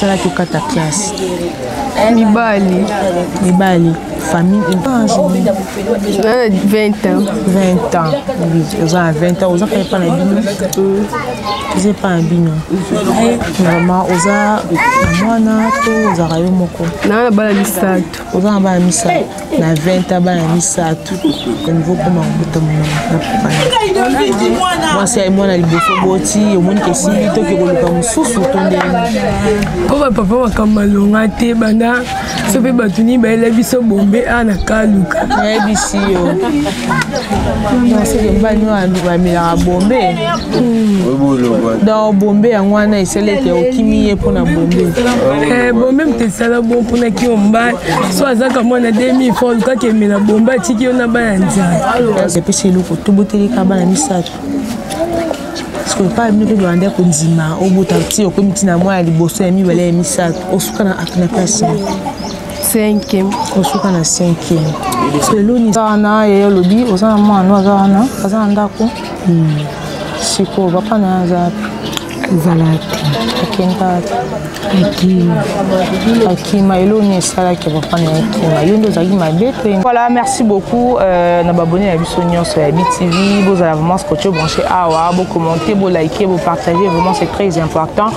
Esalaki okata classe? Mibali. Mibali. Famille Na 20 ans. 20 ans. Oui, oza na 20 ans, oza kaka epa na bino. Oza epa na bino. Vraiment oza na mwana to ozalaka yo moko? Na na bana misato. Oza na bana misato. Na 20 ans bana misato. Niveau koma kobota monoko na mwasi ya mwana liboso boti omoni ke esili toke koluka mosusu to ndenge? Mpo bapapa makambo malonga te banda so mpe bato nini bayela biso bombe a na kaluka. Nayebisi yo seke mobali no bamelaka bombe, donc bombe yango wana esali ete okimi ye mpona bombe. Bombe moto esala bon mpona ki mobali so azaka mwana 2000 fo olukaki emela bombe, atiki yo na bana nzala. Epesi eloko toboteleka bana misato parce que epai bino mpe babanda kondima obota ti okomi ntina mwana ya liboso, ya mibale, ya misato, osuka na place cinquième. Osuka na cinquième. Eloni wana yaya olobi oza na mwana no aza wana, aza na ndako sikoyo, papa na ye aza wapi? Ezala te. Akenda? Akima. Akima. Eloni esalaki papa na ye akima? Yo nde ozalaki mabe to? Voilà, merci beaucoup na babone na biso nyonso ya BTV. Bozala vraiment scotché, branché awa, bocommenter, bolike, bopartager, vraiment c'est très important.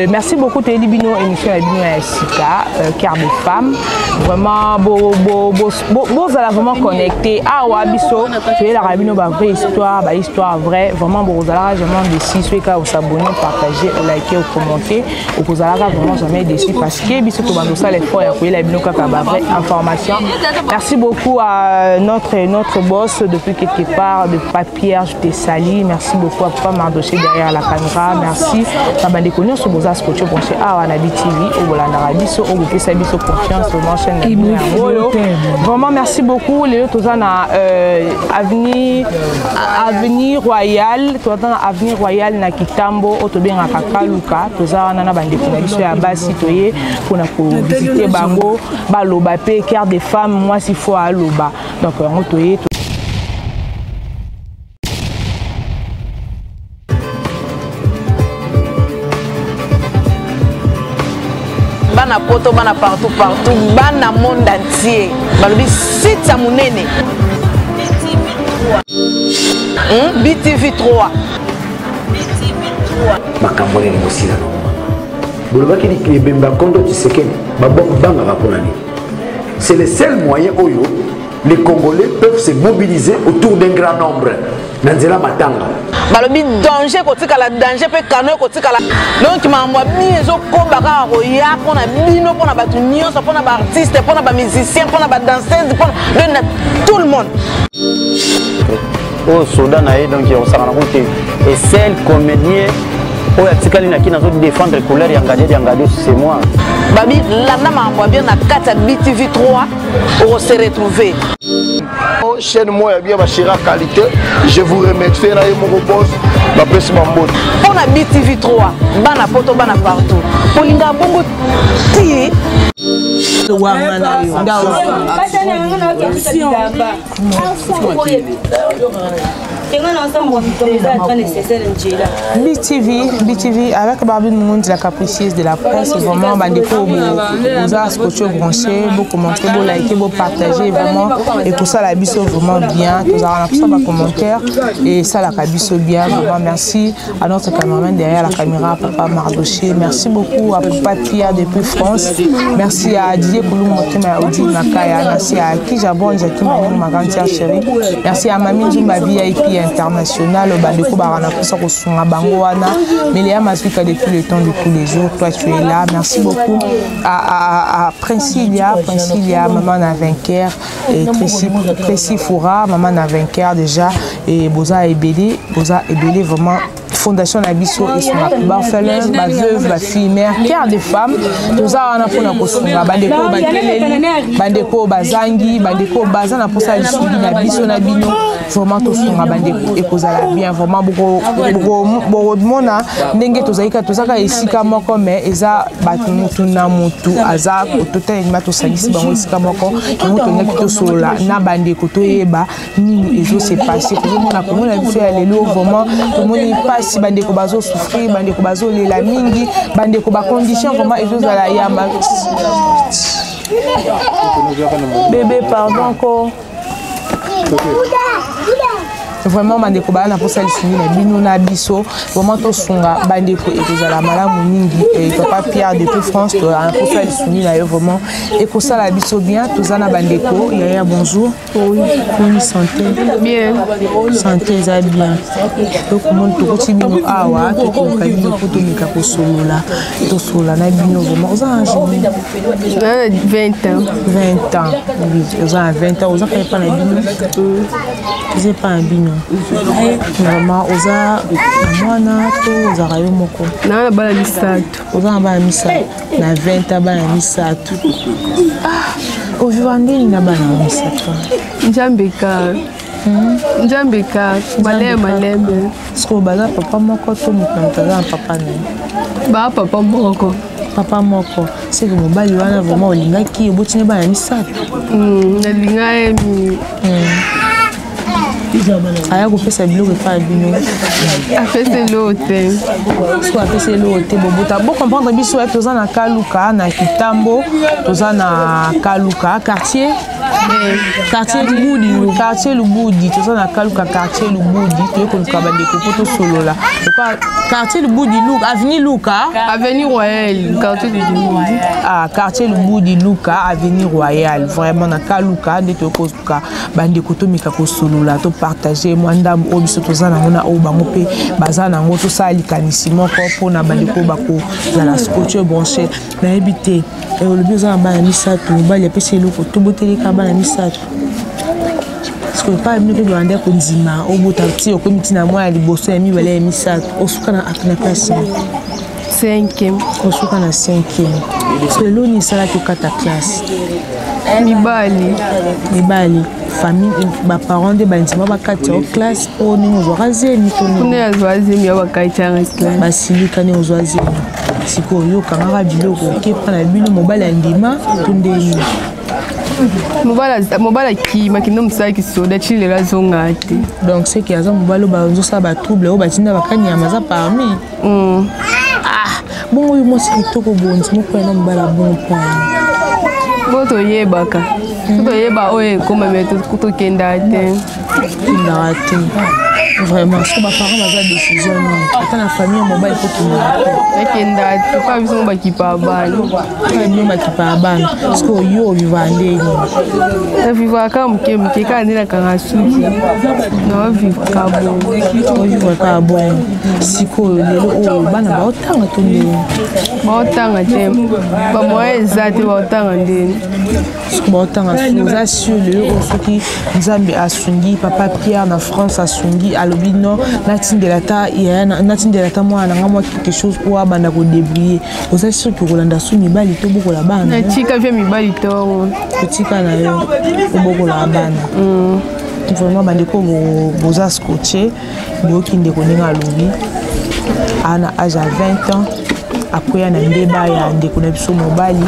Merci beaucoup. Toyeli bino émission ya bino ya sika, Cœur de femme. Vraiment bozala vraiment connecté awa. Biso toyelaka bino bavrai histoire, bahistoire vrai. Vraiment bokozalaka jamais déçu soki kaka osabonner, partager, olike, ocommenter, okozalaka vraiment jamais déçu parce que biso tobanda osala effort ya koyela bino kaka bavrai information. Merci beaucoup à notre boss depuis quelque part de papier, je te salue. Merci beaucoup à papa Mardoché derrière la caméra. Merci na bandeko nyonso boza scotché, branché awa na BTV oyo bolandaka biso, oyo bopesa biso confiance. Vraiment chaîne na bino yango oyo, vraiment merci beaucoup. Lelo toza na avenue Royale, toza na avenue Royale na Kitambo oyo tobengaka Kaluka. Toza wana na bandeko na biso ya basi, toye mpona kovisite bango, baloba mpe. Cœur de femme, mwasi fo aloba, donc yango toye. Bana poto, bana partout partout, bana monde entier, balobi site ya monene, BTV 3. Makambo nini kosila nango mama? Bolobaki ebembe ya kondo Tshisekedi babangaka mpona nini? C'est le seul moyen oyo les Congolais peuvent se mobiliser autour d'un grand nombre na nzela matanga. Balobi danger kotikala danger mpe kano ekotikala, donc makambo ya bino ezokoba kaka koya mpona bino, mpona bato nyonso, mpona baartiste, mpona bamusicien, mpona badanseuse, mpona donc na tout le monde. Oyo soda na ye, donc osaka nango te. Et seul comédien oyo atikali na kini azodéfendre couleur ya Ngadi ya Ngadi, c'est moi. Babi landa makambo ya bien na kati ya BTV 3, okose retrouver. Chaîne moko ya bien, bachera qualité. Je vous remercie na ye moko boss, bapesi bambote. Mpo na BTV 3, bana poto, bana partout, olinga bongo ti. Wanga na yo. BTV, BTV, avec Barbie Mungundi, la capricieuse de la presse. Vraiment, bandeko, boza scotché, branché, bo commenter, bo liker, bo partager, vraiment, et tout ça, la biso vraiment bien, tout ça, on a commentaire, et ça, la biso bien, vraiment, merci à notre cameraman derrière la caméra, papa Mardoché, merci beaucoup à papa Pierre depuis France, merci à Didier Koulou Motema Audi Makaya, merci à Kijabon Jackie Manou, ma grande sœur chérie, merci à Mami Nzumba VIP international, bandeko barana posa kosunga bango wana, Meléa Mazwika depuis le temps de tous les jours, toi tu es là, merci beaucoup à Princilia, Princilia, maman na vainqueur, et Tracy, Tracy Foura, maman na vainqueur déjà, et Boza Ebele, Boza Ebele, vraiment fondation na biso esungaka baorphelin, baveuve, bafille mère. Cœur de femme, toza wana mpona kosunga bandeko bakeleli, bandeko bazangi, bandeko baza na mposa ya lisungi na biso na bino. Vraiment tosunga bandeko, ekozala bien. Vraiment bokomona ndenge tozali kaka, tozaka esika moko, mais eza bato mutu na mutu aza totelema, tosangisi bango esika moko. Yango tolingaki tosolola na bandeko, toyeba nini ezose passer. Tozomona komona biso ya lelo, vraiment tomoni mpasi. pasi, bandeko bazosouffrir, bandeko bazolela mingi, bandeko bacondition vraiment ezozala ya bébé, pardon ko vraiment bandeko baya na mposa lisungi na bino na biso, vraiment tosunga bandeko, ekozala malamu mingi. Papa Pierre depuis France, tozala na mposa lisungi na yo, vraiment ekosala biso bien. Toza na bandeko. Yaya, bonjour. Boni santé? Bien. Santé eza bien. Tokomona tokoti bino awa, tokoluka bino mpo tomeka kosolola, tosolola na bino. Vraiment oza na jeune? 20 ans. 20 ans, oui. Oza na 20 ans, oza kaka epa na bino? Oza epa na bino. Vraiment oza na mwana to ozalaka yo moko? Naa na bana 3. Oza na bana 3 na 20 ans, bana 3. Ah, oviva ndeni na bana 3? Nzambe ka, Nzambe ka, maleme maleme. Sikoyo baza papa moko to moto na moto aza na papa na ye? Baa papa moko. Papa moko. Seke mobali wana vraiment olingaki, obotini bana 3? Nalinga ye mingi. Aya kopesa biloko epai ya bino? Apesa eloko te. Soki apesa eloko te, bobota. Bocomprendre biso ya toza na Kaluka na Kitambo, toza na Kaluka quartier, quartier Lubudi, quartier Lubudi. Toza na Kaluka, quartier Lubudi. Toye koluka bandeko mpo tosolola. Quartier Lubudi, Luka, avenue Luka. Avenue Royale, quartier de Lubudi. Ah, quartier Lubudi, Luka, avenue Royale. Vraiment na Kaluka nde toye koluka bandeko, tomeka kosolola, topartage mwa ndambo oyo biso toza nango na oyo bango mpe baza nango, tosala likanisi moko mpona bandeko bakozala scotche branché. Nayebi te, olobi oza na bana 3, mobali apesi eloko, toboteleka bana 3. Parce que epai bino mpe babanda kondima obota ti okomi ntina mwa ya liboso, ya mibale, ya misato, osuka na classe? Cinquième. Osuka na cinquième. So eloni esalaki okata classe? Mibali. Mibali. Famille, baparent nde bandima bakati ya classe mpo ndenge ozwaka zemi to? Nde azwa zemi ya bakati yanga classe. Basilika ndenge ozwa zemi. Sikoyo yo okangaka biloko, okepa na bino, mobali andima to ndeni? Mobali akima, kende mosala kisoda, ti lelo azonga te. Donc seke aza mobali oyo bazosala batrouble, oyo batinda bakanyama, aza parmi. Ah, bongo oyo mwasi kitoko bonzi moko yana mobali abongo mpona? Bo toyebaka so, toyeba oyo ekoma, me tokendaka te. Tokendaka te vraiment. Soki baparent baza décision nini, ata na famille ya mobali mpo kendaka te? Ekendaka te pa biso mo bakipa bana. Bino bakipa bana. Parceke oyo ovivaka ndenge? Navivaka kaka moke moke, kaka nde nakanga suki, naovivre kaka bongo. Ovivre kaka bongo. Sikoyo lelo oyo bana baotanga to ndenge? Baotanga te, bamoyen eza te, baotanga ndeni? Soki baotanga, oza sur lelo oyo soki Nzambe asungi papa Pierre na France, asungi, alobi non, natindela ata yaya, natindela ata mwana nanga mwa quelque chose oyo abanda kodébrouiller, oza sur ke kolanda su mibali to bokola bana? Natika vie mibali ntongo. Kotika na yo, obokolaka bana. Vraiment bandeko boza scotché, boyoki ndeko ndenge alobi, aa na age ya 20 ans akweya na mbeba ya ndeko na biso mobali.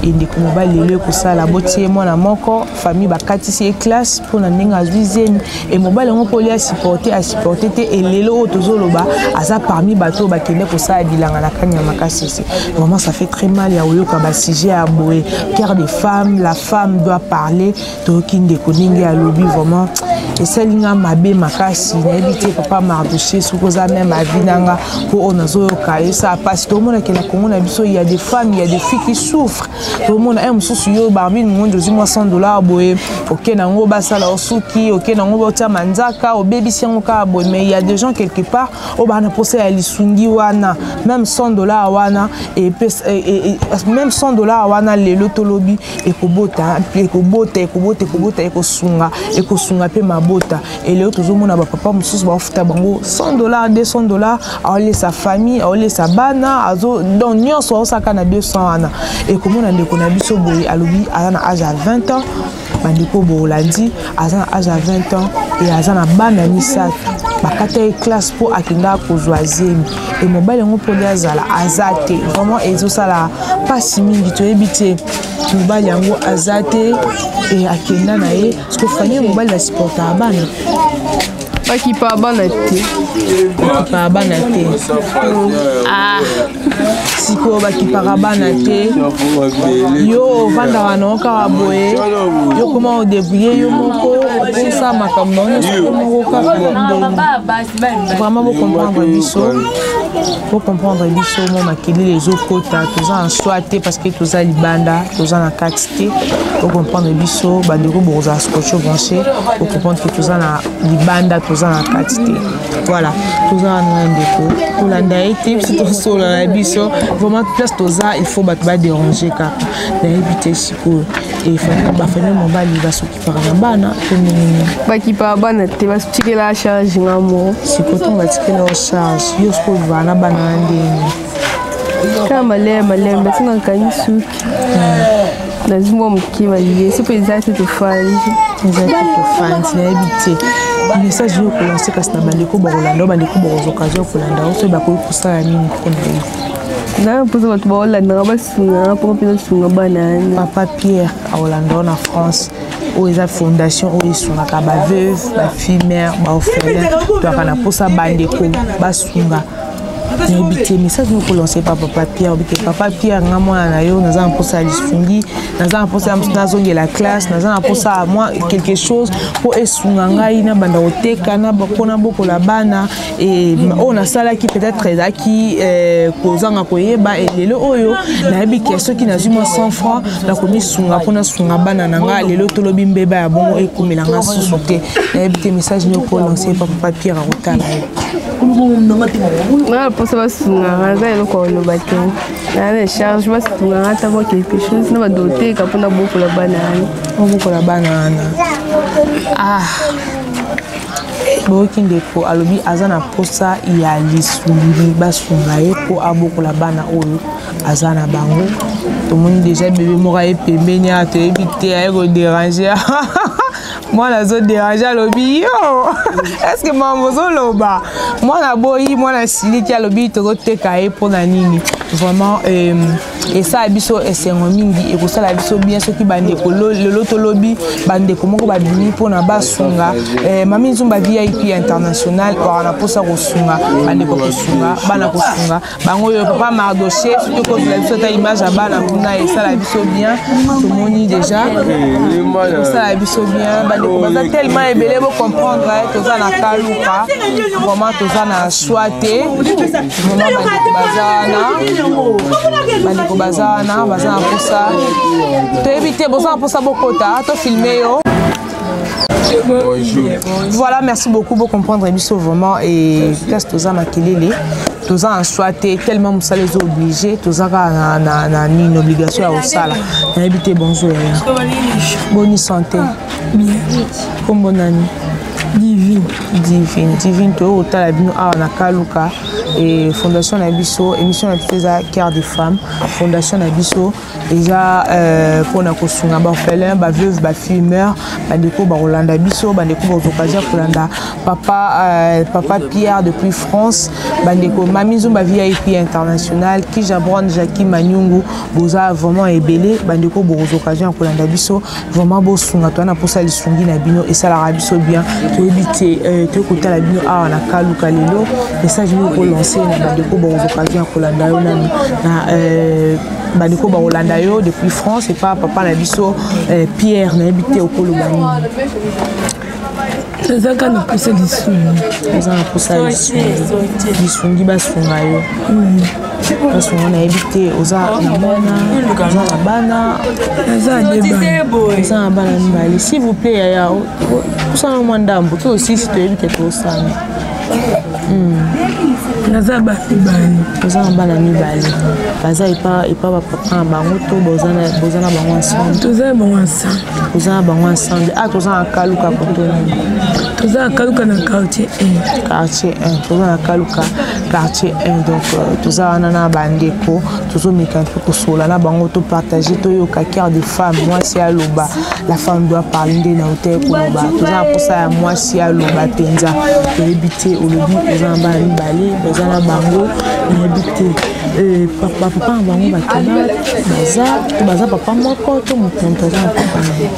E ndeko mobali lelo ekosala botie mwana moko, famille bakatisi ye classe mpona ndenge azwi zemi. E mobali yango mpo olia asupporte, asupporte te. E lelo oyo tozoloba aza parmi bato oyo bakende kosala bilanga na kani ya makasi esi. Vraiment ça fait très mal ya koyoka basujet ya boye. Cœur de femme, la femme doit parler. Toyoki ndeko ndenge alobi, vraiment esali nga mabe makasi. Nayebi te, papa Mardoche, soki oza même avis na nga, mpo oyo nazoyoka esala mpasi. Tomonake na Kongo na biso, il y a des femmes, il y a des filles qui souffrent. Tomona un mosusu, yo Barbine Mongondi, ozwi mwa 100 $ boye, oke nango basala osuki, oke nango baotia manzaka, obebisi yango kaka boye. Mais il y a des gens quelque part oyo baa na mposa ya lisungi wana, même 100 $ wana, même 100 $ wana lelo tolobi ekobota, ekobota, ekobota, ekobota, ekosunga, ekosunga mpe mabota. Elelo tozomona bapapa mosusu baofuta bango 100 $, 200 $, aolesa famille, aolesa bana, azo donc nyonso aosaka na 200 wana. Ekomona ndeko na biso boye alobi aza na age ya 20 ans. Bandeko bolandi, aza na age ya 20 ans e aza na bana 3, bakata ye classe mpo akendaka kozwa zemi. E mobali yango mpo nde azala aza te. Vraiment ezosala mpasi mingi. Toyebi te, mobali yango aza te e akenda na ye. Parce que famille mobali basupportaka bana? Bakipaka bana te. Bakipaka bana te. Ah. Sikoyo bakipaka bana te. Yo ovandaka na yo kaka boye. Yo koma odebrouiller yo moko osala makambo na yo nyonso yo moko kaka ndenge. Vraiment bo comprendre biso. Bo comprendre biso mwa makelele ezokota toza na choix te parce que toza libanda toza na kati te. Bo comprendre biso bandeko bokozala scotcho branché bo comprendre que toza na libanda toza na kati te. Voilà, toza wana na ndeko kolanda ye te biso tosolola na biso vraiment place toza il faut bato badéranger kaka nayebi te sikoyo bafamille mobali basokipaka na bana to ndenge nini? Bakipaka bana te, batikela charge nga moko. Sikoyo ntango batikela yo charge, yo sikoyo ovivaka na bana na ndenge? Kaka malembe malembe, ntina nakangi suki, nazwi mwa moke balie so mpe eza te, tofandi. Eza te, tofandi. Nayebi te message oyo kolancer kasi na bandeko bakolanda yo, bandeko bakozwa occasion ya kolanda yo, soki bakoki kosala nini mpona yo? Na mposa bato baolandaka basungaka mpo mpe nasunga bana wana. Papa Pierre akolanda yo na France. Oyo eza fondation oyo esungaka baveuve, bafille mère, baorphelin. Toyaka na mposa bandeko basunga. Nayebi te message moko kolancer pa papa Pierre, obi ke papa Pierre, nga mwana na yo naza na mposa ya lisungi, naza na mposa ya nazongela classe, naza na mposa ya mwa quelque chose mpo esunga ngai nabanda koteka mpo nabokola bana. Oyo nasalaki peut-être ezalaki kozanga koyeba. Lelo oyo nayebi ke soki nazwi mwa 100 francs nakomisunga mpo nasunga bana na nga. Lelo tolobi mbeba ya bongo ekomela nga susu te. Nayebi te message nini okolancer pa papa Pierre akotala yo. Nga mposa basungaka, naza eloko ya koloba te, naa na charge, basungaka ata mwa quelque chose na badoteka mpona bokola bana wana. Obokola bana wana. Ah, boyoki ndeko alobi aza na posa ya lisungi, basunga ye mpo abokola bana oyo aza na bango. Tomoni déjà bebe moko aye pembeni awa, toyebi te aye kodéranger. Mwana azodéranger, alobi yo est-ce makambo ozoloba? Mwana boyi, mwana siliki, alobi tozoteka ye mpona nini? Vraiment esala biso esengo mingi, ekosala biso bien soki bandeko lelo tolobi bandeko moko babimi mpona basunga. Mami Nzumba VIP international waka na mposa kosunga bandeko, kosunga bana, kosunga bango oyo. Papa Mardoche, soki okozela biso ata image ya bana kuna, esala biso bien. Tomoni déjà ekosala biso bien. Bandeko baza tellement ebele, bocomprendre toza na Kaluka, vraiment toza na choix te. Vraiment bandeko baza wana, bandeko baza wana, baza na mposa. Toyebi te boza na mposa bokota tofilmer yo. Bonjour. Voilà, merci beaucoup pour comprendre biso vraiment. Et place toza makelele, toza en choix te, tellement mosala eza obligé, toza kaka na nini, obligation ya kosala. Nayebi te. Bonjour yaya, boni santé? Kombo nani? Divine. Divine, Divine, toyo kotala bino awa na Kaluka e fondation na biso. Émission na biso eza Cœur des femmes. Fondation na biso eza mpona kosunga baorphelin, baveuve, bafille mère. Bandeko bakolanda biso, bandeko bazwa occasion kolanda papa Pierre depuis France, bandeko Mami Nzumba VIP international, Kijabron Jacki Manyungu, boza vraiment ebele. Bandeko bokozwa occasion ya kolanda biso, vraiment bosunga. Toza na mposa lisungi na bino, esalaka biso bien. Toyebi te toyei kotala bino awa na Kaluka lelo. Message nini okolancer na bandeko bakozwa occasion ya kolanda yo nanu na bandeko bakolanda yo depuis France epa papa na biso Pierre? Nayebi te okoloba nini. Naza kaka na mposa lisungi. Oza na mposa ya lisungi, lisungi, basunga yo, basunga. Nayebi te oza na mwana, oza na bana? Naza na de bana. Oza na bana mibale. S'il vous plaît yaya, osala mwa ndambo to osisi, toyebi te tosala. Naza bana mibale. Oza na bana mibale, baza epa bapapa na bango to boza na bango ensemble? Toza na bango ensemble. Toza na bango ensemble. Ah, toza na Kaluka koto nini? Toza na Kaluka na quartier 1. Quartier 1. Toza na Kaluka quartier 1. Donc toza wana na bandeko, tozomeka mpe kosola na bango, topartage, toyoka cœur de femme. Mwasi aloba, la femme doit parler. Nde na hotel koloba, toza na mposa ya mwasi aloba mpenza. Toyebi te, olobi oza na bana mibale baza toza na bango. Nayebi te euh, bapapa na bango bakenda baza to baza papa moko to moto na moto aza na papa na ye.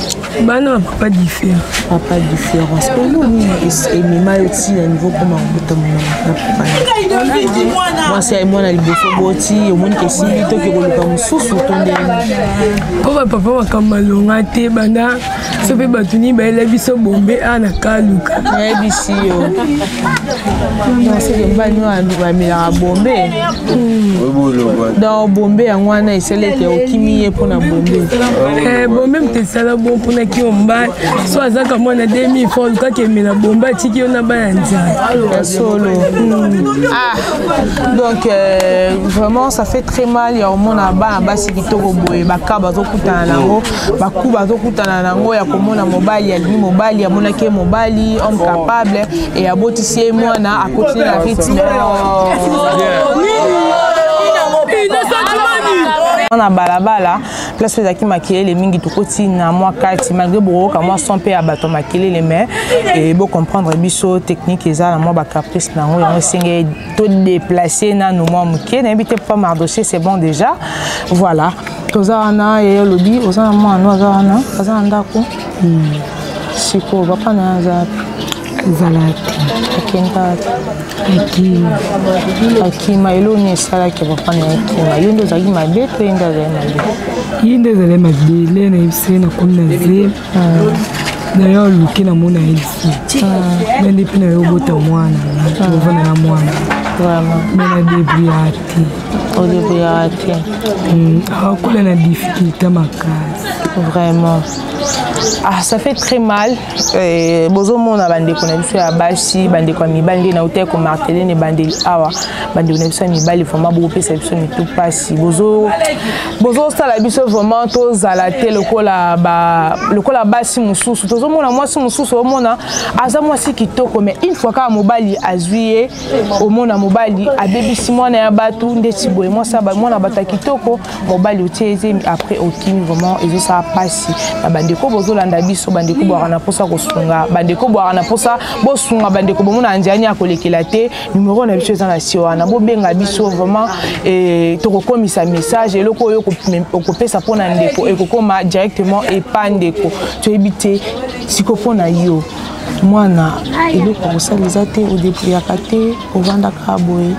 Bana ba papa différent. Papa différent. Sikoyo nini emema yo ti na niveau koma kobota na papa na mwasi ya mwana liboso boti omoni ke esili toke koluka mosusu to ndenge? Mpo bapapa makambo malonga te banda so mpe bato nini bayela biso bombe a na kaluka. Nayebisi yo seke mobali no bamelaka bombe donc bombe yango wana esali ete okimi ye mpo na bombe. Eh, bombe moto esala bon mpona ki mobali so azaka mwana 2000 fo olukaki emela bombe atiki yo na bana nzala. Ya solo. Ah, donc euh, vraiment ça fait très mal ya komona bana basi kitoko boye baka bazokutana nango baku bazokutana nango ya komona mobali alingi mobali amonaki ye mobali homme capable e abotisi ye mwana akotini na rythme na balabala place oyo ezalaki makelele mingi. Tokoti na mwa kati malgré bokoyoka mwa son mpe ya bato ya makelele, mais eh, bocomprendre biso, technique eza na mwa bacaprice na yango, yango esengeli todéplace nanu mwa moke. Nayebi te pa Mardoché, c'est bon déjà. Voilà, toza wana. Ye olobi oza na mwana aza wana, aza na ndako. Sikoyo papa na ye aza wapi? Ezala te. Akenda. Akima. Akima. Eloko nini esalaki papa na ye akima? Yo nde ozalaki mabe to ye nde azali mabe? Ye nde ezali mabe. Le nayebisi ye nakomi na zemi na yo, oluki namona ye lisusu me nde mpe na yo obota mwana, ovanda na mwana me na débrouillaka te. Odébrouillaka te. Akola na difficulté makasi. Vraiment, ah, ça fait très mal. Eh, bozomona bandeko na biso ya basi, bandeko ya mibali nde nautai komarteler na ebandeli awa, bandeko na biso ya mibali vraiment bokopesa biso mitu mpasi, bozosala biso vraiment tozala te lokola, ba, lokola basi mosusu. Tozomona mwasi mosusu, omona aza mwasi kitoko, mais une fois kaka mobali azwi ye, omona mobali abebisi mwana ya bato ndeti boye. Mwasi mwana bato ya kitoko, mobali otie ezemi, après okimi. Vraiment ezosala mpasi na bandeko bozolanda biso. Bandeko bwaka na mposa kosunga, bandeko bwaka na mposa bosunga, bandeko bomona nzela ya kolekela te. Numero na biso eza na se wana, bobenga biso vraiment eh, tokokomisa message. Eloko oyo okopesa mpona ndeko ekokoma directement epa ndeko. Toyebi te siko mpona yo mwana eloko kosala eza te, odébrouillaka te, ovandaka boye.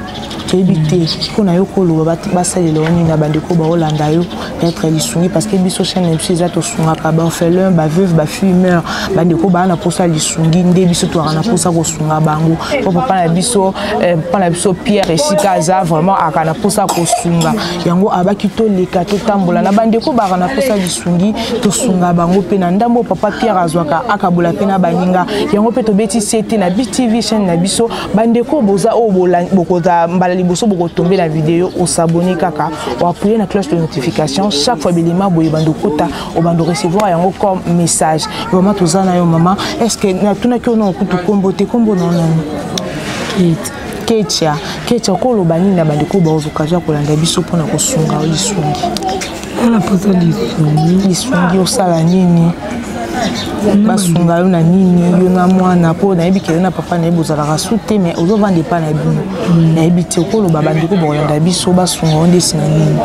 Toyebi te mpona yo koloba basalela yo nini na bandeko baolanda yo, peut-être lisungi, parce que biso chaîne na biso eza tosungaka baorphelin, baveuve, bafumeur. Bandeko baa na mposa lisungi nde biso toyaka na mposa kosunga bango. Po papa na biso, papa na biso Pierre esika aza vraiment aka na mposa kosunga yango, abaki toleka totambola na bandeko baka na mposa lisungi, tosunga bango mpe na ndambo papa Pierre azwaka akabola mpe na baninga yango. Mpe tobeti sete na BTV chaîne na biso. Bandeko boza oyo bokoza mbala liboso bokotombe na video, osabonner kaka, oappuyer na cloche de notification. Chaque fois bilima boye bando okota, obando recevoir yango comme message. Vraiment toza na yo mama. Est ce que natunaki yo na okutu kombo te? Kombo na nani? Ketia. Ketia, okoloba nini na bandeko baoza occasion ya kolanda biso mpona kosunga yo lisungi? Mpona mposa lisungi. Lisungi osala nini? Basunga yo na nini, yo na mwana? Mpo nayebi ke yo na papa nayebi ozalaka su te, mais ozovanda epa na bino. Nayebi te okoloba bandeko bakolanda biso basunga yo ndesi na nini?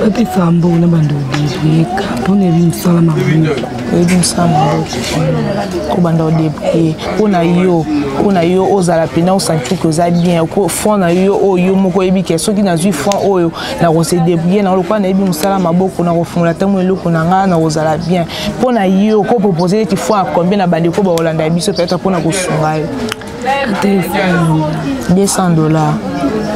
Bapesa mbongo na bando odébrouilleka mpona yebi mosala maboko. Oyebi mosala maboko, kobanda odébrouiller mpona yo, mpona yo ozala mpena osentir ke oza bien. Fond na yo oyo yo moko oyebi ke soki nazwi fond oyo nakose débrouiller nango, lokola nayebi mosala maboko, nakofungola ntango eloko na ngai, nakozala bien. Mpo na yo kopropose neti fond ya combien na bandeko bakolanda biso peut-être mpona kosunga yo? 200 dollars.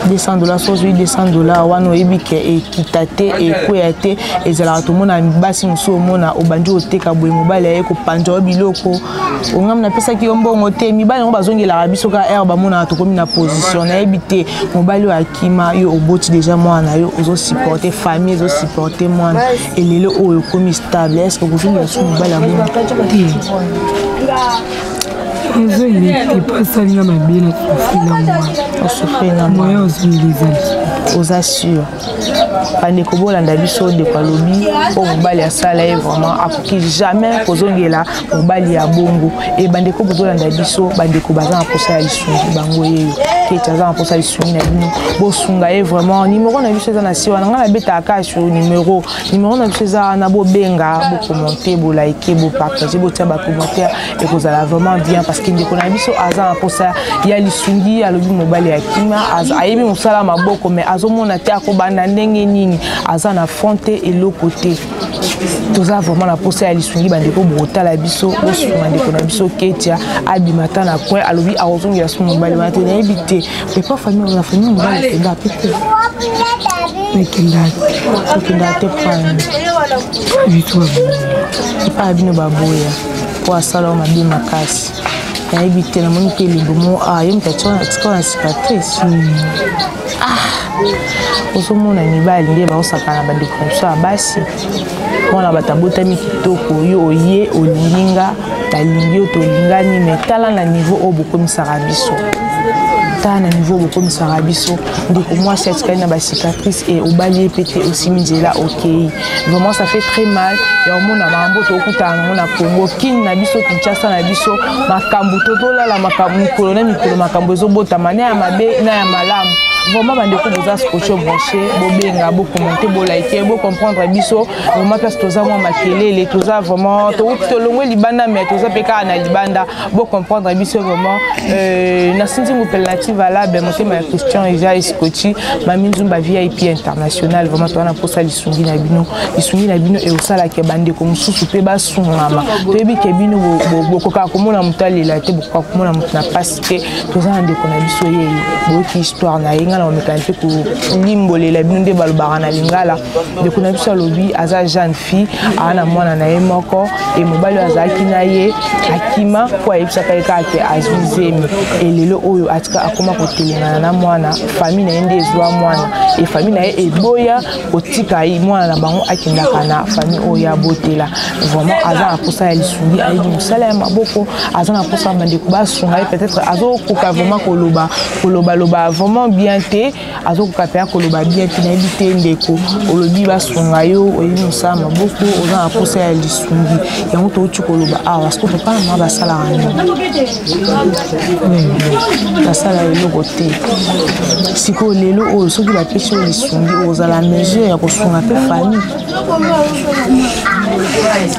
200 dollars, so ozwi 200 dollars wana, oyebi ke ekita te, ekweya te. Ezalaka tomona basi mosusu, omona obandi oteka boye, mobali aye kopanza yo biloko, ongami napesaki yo mbongo te. Mibali yango bazongelaka biso kaka ere bamonaka tokomi na position. Nayebi te, mobali oyo akima yo, oboti déjà mwana na yo, ozosupporte famille, ezosupporte mwana. Elelo oyo okomi stable, est ce que okozongela so mobali ya bongo? Ozongeli te mpo asalinga mabe na souffri na mwana. Osouffri na mwana. Ozongeli eza lisusu. Oza sûr? Bandeko, bolanda biso. Ndeko alobi oyo mobali asala ye, vraiment akoki jamais kozongela mobali ya bongo. E bandeko, bozolanda biso, bandeko baza na mposa ya lisungi, bango yeyo keti aza na mposa ya lisungi na bino, bosunga ye vraiment. Nimero na biso eza na se wana, ngai nabetaka kaka sur nimero. Nimero na biso eza wana, bobenga, bokommente, bolike, bopartage, botia bacommentaire, ekozala vraiment bien, parce que ndeko na biso aza na mposa ya lisungi. Alobi mobali ya kima, ayebi mosala maboko, mais azomona te akobanda ndenge nini, aza na front te, eloko te. Toza vraiment na mposa ya lisungi. Bandeko bokotala biso, bosunga ndeko na biso Ketia abima ata na coin. Alobi akozongela so mobali wana te. Nayebi te, epa famille, na famille mobali akenda pe te? Nakendaka. Okendaka te prime? Biso. Epai ya bino baboya mpo asala yo mabe makasi. Nayebi te, namoni mpe elembo mo ah, ye moto atika na cicatrice. Ah, ozomona mibali nde baosaka na bandeko na biso ya basi. Mwana bato abotami kitoko, yo oye olingi nga, nalingi yo, tolingani, mais tala na niveau oyo bokomisaka biso, tala na niveau oyo bokomisaka biso. Ndeko mwasi atikali na bacicatrice e obali ye mpe te, osimi nzela, okei. Vraiment, ça fait très mal ya omona makambo tokutana nango na Congo, Kini na biso, Kinshasa na biso. Makambo tozolala, makambo mikolo na mikolo, makambo ezobotama na ya mabe na ya malamu. Vraiment, bandeko boza scotché, branché, bobenga, bokommente, bolike, bocomprendre biso vraiment. Place toza mwa makelele, toza vraiment touti, tolongwe libanda, mais toza mpe kaka na libanda, bocomprendre biso vraiment. Na Sinzi Ngupela na Tivalable, motema ya Christian eza escoti. Mami Nzumba VIP international, vraiment toza na mposa lisungi na bino. Lisungi na bino ekosalaka bandeko mosusu mpe basungama. Toyebi ke bino bokokaka komona moto alela te, bokokaka komona moto na mpasi te. Toza na ndeko na biso yeyo, boyoki histoire na ye. Ngai na komekana mpe kolimbolela bino nde balobaka na lingala. Ndeko na biso alobi aza jeune fille, aa na mwana na ye moko e mobali oyo azalaki na ye akima mpo ayebisaka ye kaka ke azwi zemi. Elelo oyo atika, akoma kotelengana na mwana. Famille na ye nde ezwa mwana e famille na ye eboya kotika ye mwana na bango akendaka na famille oyo abotela. Vraiment, aza na mposa ya lisungi. Ayebi mosala ya maboko, aza na mposa ya bandeko basunga ye. Peut-être azokoka vraiment koloba, kolobaloba vraiment bien te, azokoka mpenza koloba bien te. Nayebi te, ndeko, olobi basunga yo, oyebi mosala maboko, oza na mposa ya lisungi, yango touti koloba awa. Siko papa na mama basalaka nini? Basala eloko te. Sikoyo lelo oyo, soki bapesi yo lisungi, ozala mesure ya kosunga mpe famille,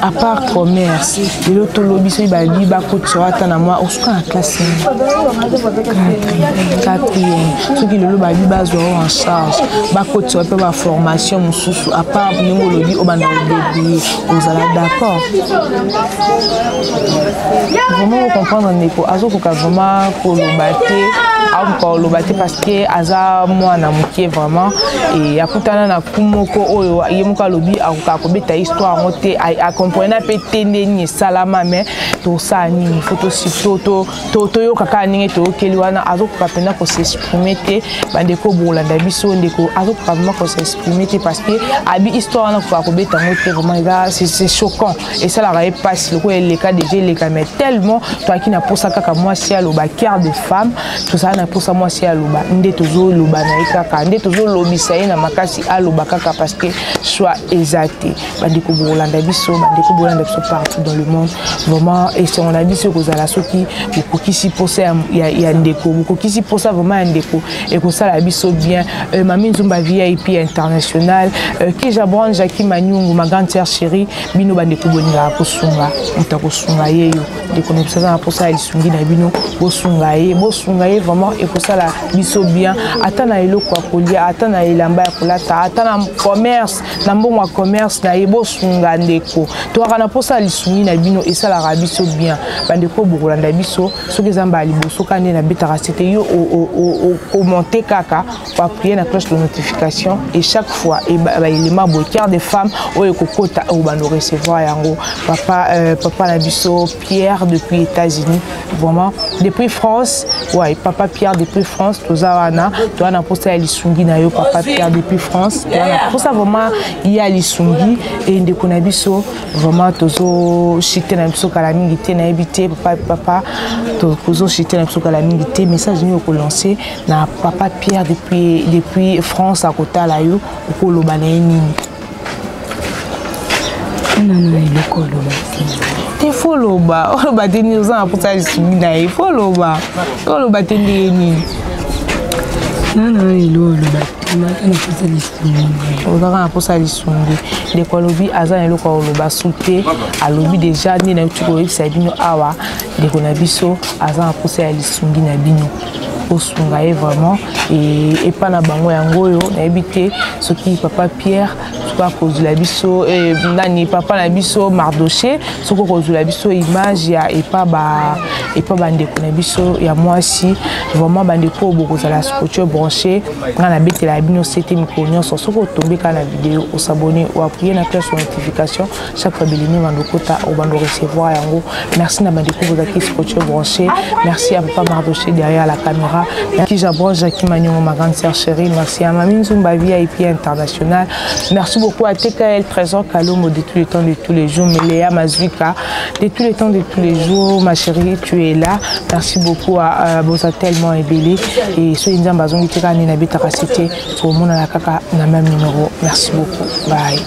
à part commerce? Lelo tolobi soki babi bakotisa ata na mwa osuka na classe quatrième, soki lelo babi bazwa yo en charge, bakotisa mpe baformation mosusu, à part ndenge olobi obanda kodébrouiller, ozala d'accord? Vraiment kocomprendre, ndeko azokoka vraiment koloba te, akoka koloba te parce que aza mwana moke vraiment e akutana na ku moko oyo ye moko alobi akoka kobeta histoire yango te, acomprena mpe te nde nini esalama. Mais tosala nini? Fo toyoka kaka ndenge toyokeli wana. Azokoka mpenza kos'exprimer te. Bandeko bolanda biso, ndeko azokoka vraiment kos'exprimer te parce que abi histoire wana akoka kobeta yango te. Vraiment, eza, c'est choquant, esalaka ye mpasi lokola eleka déjà, eleka. Mais tellement toyaki na mposa kaka mwasi aloba, cœur de femme, tozala na mposa mwasi aloba, nde tozoloba na ye kaka, nde tozolobisa ye na makasi, aloba kaka parce que choix eza te. Bandeko bokolanda biso, bandeko bolanda biso partout dans le monde, vraiment esengo na biso ekozala soki bokokisi mposa ya ndeko, bokokisi mposa vraiment ya ndeko, ekosala biso bien. Mami Nzumba VIP international, Kija Brand, Jacki Manyungu, ma grande sœur chérie, bino bandeko bolingaka kosunga moto, akosunga ye yo. Ndeko na biso aza na mposa ya lisungi na bino, bosunga ye, bosunga ye vraiment, ekosala biso bien. Ata na eloko ya kolia, ata na elamba ya kolata, ata na commerce, na mbongo ya commerce na ye, bosunga ndeko. Toyaka na mposa ya lisungi na bino, esalaka biso bien. Bandeko bokolanda biso, soki eza mbala liboso kaka nde nabetaka sete, yo okommente kaka, oappuyer na cloche de notification et chaque fois baelema boye, cœur de femme oyo ekokota, obanda recevoir yango. Papa na biso Pierre depuis États-Unis, vraiment depuis France, ouais, papa. Pierre depuis France toza wana, toza na mposa ya lisungi na yo papa Pierre depuis France, toza na mposa vraiment ya lisungi e ndeko na biso vraiment tozo chite na biso kala mingi te, nayebi te papa, papa tozo chite na biso kala mingi te. Message nini okolancer na papa Pierre depuis France akotala yo, okoloba na ye nini? Nana eloko oloba te. Te, fo oloba, oloba te nini? Oza na mposa ya lisungi na ye, fo oloba, oloba te ndenge nini? Nana elo oloba te, naza na mposa lisungi. Ozaka na mposa ya lisungi. Ndeko alobi aza na eloko ya koloba su te, alobi deja nde nayuti koyebisa bino awa. Ndeko na biso aza na mposa ya lisungi na bino, osunga ye vraiment epa na bango yango oyo. Nayebi te soki papa Pierre soki akozwela biso nani, papa na biso Mardoche, soki okozwela biso image ya epa ba epa bandeko na biso ya mwasi. Vraiment bandeko oyo bokozala scotché branché, ngai nabetela bino sete mikolo nyonso. Soki otombe kaka na video, os'abonner, oappuyer na cloche ya notification, chaque fois belemi bando kota, obando recevoir yango. Merci na bandeko bozalaki scotché branché, merci à papa Mardoché derrière la caméra, merci Jabron Jackie Maniongo, ma grande sœur chérie, merci à Mami Nzumba VIP international, merci beaucoup à TKL Trésor Kalomo de tous les temps de tous les jours, Léa Mazuika de tous les temps de tous les jours, ma chérie, tu es là, merci beaucoup à boza tellement ebele. Et soki Nzambe azongi te kaka nde nabetaka sete, tokomonana kaka na même numéro. Merci beaucoup, bye.